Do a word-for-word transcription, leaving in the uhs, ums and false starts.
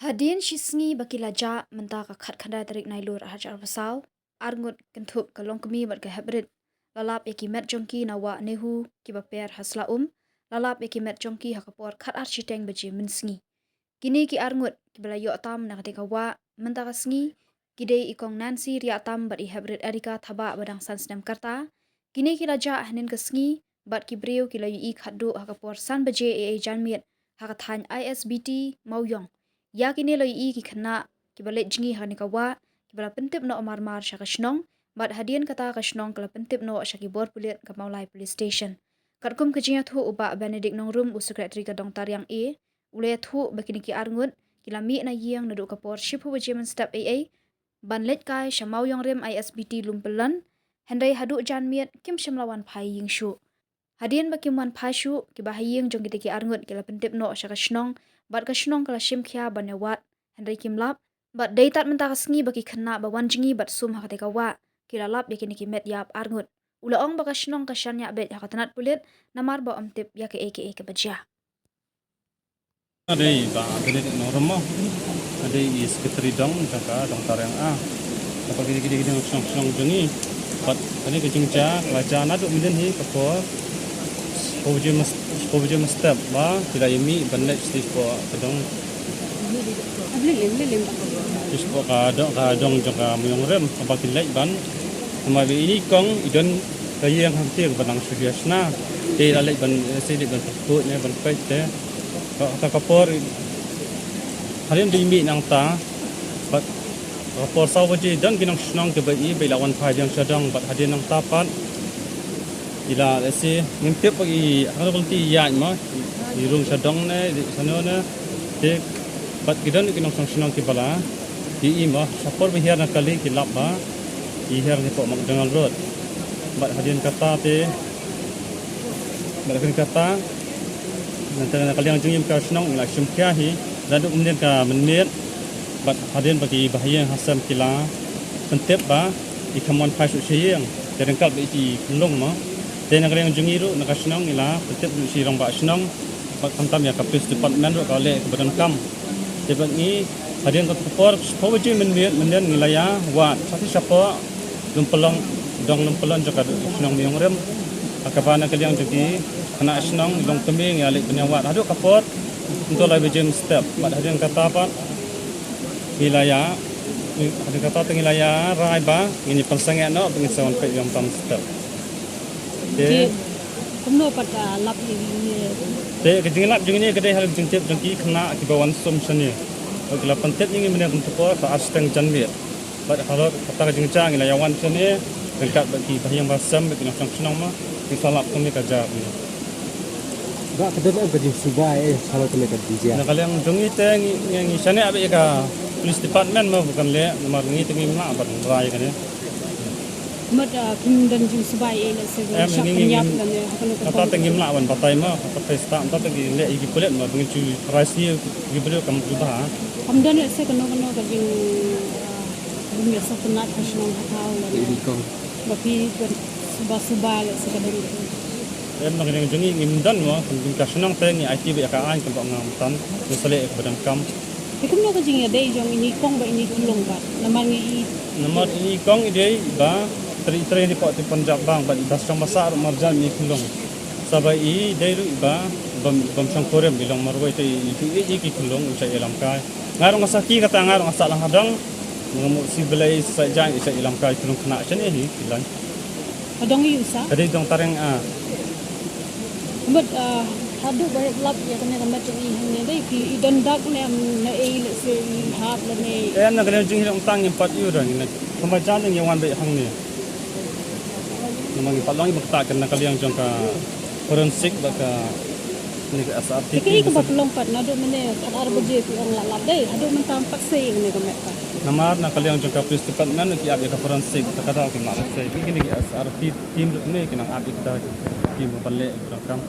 Hadien shi sngi ba ki la jah mynta ka khatkhyndai tarik Nailur arhajar arphew saw, arngut kynthup ka longkmie bad ka heprit la lap ïa ki met jong ki na wah NEHU kiba per ha Sla Um, la lap ïa ki met jong ki ha ka por khatar shiteng baje mynsngi. Kine ki arngut kiba la ïoh tam na katei ka wah mynta ka sngi ki dei i Kong Nancy Riahtam bad i heprit Erika Thabah ba dang san snem karta. Kine ki la jah hynnin ka sngi bad ki briew ki la ïohi khatduh ha ka por san baje eiei janmiet ha ka thaiñ I S B T Mawïong. Ïa kine la ïohi ki khynnah kiba leit jngi ha kane ka wah kiba la pyntip noh marmar sha ka shnong, bad hadien kata ka shnong ka la pyntip noh sha ki bor pulit ka Mawlai Police Station. Katkum ka jingïathuh u Bah Benedict Nongrum, u Secretary ka Dong Tariang A, u la ïathuh ba kine ki arngut ki la mih na ïing naduh ka por shiphew baje mynstep eiei ban leit kai sha Mawïong Rim I S B T Lumpyllon, hynrei haduh janmiet kim shym la wan phai ïing shuh. Hadien ba kim wan phai shuh, kiba ha ïing jong kitei ki arngut ki la pyntip noh sha ka shnong, bad ka shnong ka la shim khia ban ïawad, hynrei kim lap. Bad dei tad mynta ka sngi ba ki khynnah ba wan jngi bad sum ha katei ka wah ki la lap ïa kine ki met ïap arngut. U la ong ba ka shnong ka shaniah beit ha ka tnat pulit namar ba ym tip ïa kaei kaei kaba jia. Nga dei i Bah Benedict Nongrum, nga dei i Secretary Dong jong ka Dong Tariang A. Kaba kine ki dei ki dong shnong shnong jong ngi. Bad kane ka jingjia ka la jia naduh mynnin hi ka por shiphew baje mys-, shiphew baje mynstep ba ki la ïa mih ban leit sha ka dong, sha ka dong, ka dong jong ka Mawïong Rim kaba ki leit ban. Namar ba ine i kong i don ka ïing hangtei kaba nang shu ïa shna. Te i la leit ban, eh, shu leit ban pynkut ne ban peit te. Ka, ka, ka por hadien ba i mih nangta, bad ka por saw baje don ki nongshnong kiba ïohi ba i la wan phai biang sha dong, bad hadien nangta pat i la, lehse ngim tip ba i, ha kano ka lynti i ïaid mo, i rung sha dong ne i shano ne. Te bad ki don ki nongshnong shnong kiba la ïohi mo, sha por ba hiar na kali ki lap ba i hiar hapoh McDonald Road. Bad hadien kata te, bad hadien kata, na ka liang jong ngi ka shnong ngi la shim khia hi naduh mynnin ka mynmiet. Bad hadien ba ki bahaïing hasem ki la pyntip ba i khlem wan phai shuh sha ïing, te ryngkat bad i khyllung mo. Te na ka liang jong ngi ruh na ka shnong ngi la pyntip ruh sha i rangbah shnong, bad khamtam ïa ka Police Department ruh ka leh kaba donkam. Te bad ngi hadien ka por shiphew baje mynmiet mynnin ngi la ïawad sha shapoh Lumpyllon, dong Lumpyllon jong ka shnong Mawïong Rim, ha kaba na ka liang jong ki khynnah shnong, i longkmie ngi la leit ban ïawad haduh ka por hynriew lai baje mynstep. Bad hadien kata pat ngi la ïa, hadien kata te ngi la ïa rai ba ngin ïa pynsangeh noh ba ngin sa wan peit biang tam step. Te kumno pat, ah, lap ïa kine? Te ka jinglap jong kine ka dei ha ka jingtip jong ki khynnah kiba wan sum shane. Ki la pyntip ïa ngi mynne kumto ka ar shiteng janmiet. Bad halor kata ka jingjia ngi la ïa wan shane ryngkat bad ki bahaïing bahasem bad ki nongshong shnong mo, ngi sa lap kumne ka jia kumne. Ba ka don em ka jingsubai eh halor kumne ka jingjia? Na ka liang jong ngi te ngi, ngi, ngi shaniah bad ïa ka police department mo, ba kan leh, namar ngi te ngim lah ban rai ïa kane. Mut, ah, kim don jingsubai eh, lehse, em, shah ngi, ngi, pynïap ngi, lane ha kano ka kata te ngim lah ban batai mo, kata te start, kata te ngi leh ïa ki pulit mo, ba ngin shu rai sniew ïa ki briew kam jubab. Kam don lehse kano kano ka jing, ah, jingïasngewtynnat ha shnong ha thaw lane. Ïa ki kong. Ba phi, ba suba suba lehse ka don. Em, na ka liang jong ngi ngim don mo, kum ka shnong te ngi aiti bad ïa ka aiñ kumba nga ong mynta, ngi sa leh ïa kaba donkam. Te kumno ka jingïadei jong ine i kong bad ine i khyllung pat? Namar ngi i, namar ine i kong i dei ba trei, i trei hapoh Punjab bang, bad i ba shong ba sah ruh marjan ine i khyllung. Sa ba i dei ruh i ba bym, bym shongkurim, i long marwei, te i, i, i, i ki khyllung i shah ïalam kai. Nga ruh nga sakhi kata, nga ruh nga sah lang ha dong. Nga mut shu blei sa jaiñ i shah ïalam kai khyllung khynnah shane hi, ki lain. Ka dong ïa u sa? Ka dei dong Tariang A. Mut, ah, haduh ba lap ïa kane ka met jong i hangne, dei phi i don dak ne em, na ei lehse i hap lane? Em, na ka liang jong ngi ruh tang ngim pat ïoh ruh ngi na. Kumba jan ngi wan beit hangne. Namar ngi pat long i ba kata ka na ka liang jong ka forensic bad ka Ni ka S R T. Te kaei kaba pynlong pat naduh mynne khatar baje phi ong la lap, dei haduh mynta ym pat sei ïa kane ka met pat? Namar na ka liang jong ka police department ki ap ïa ka forensic, te kata kim lah ban sei. Kine ki S R T team ruh ne ki nang ap ïa kita ki team ban leh ïa ka kam.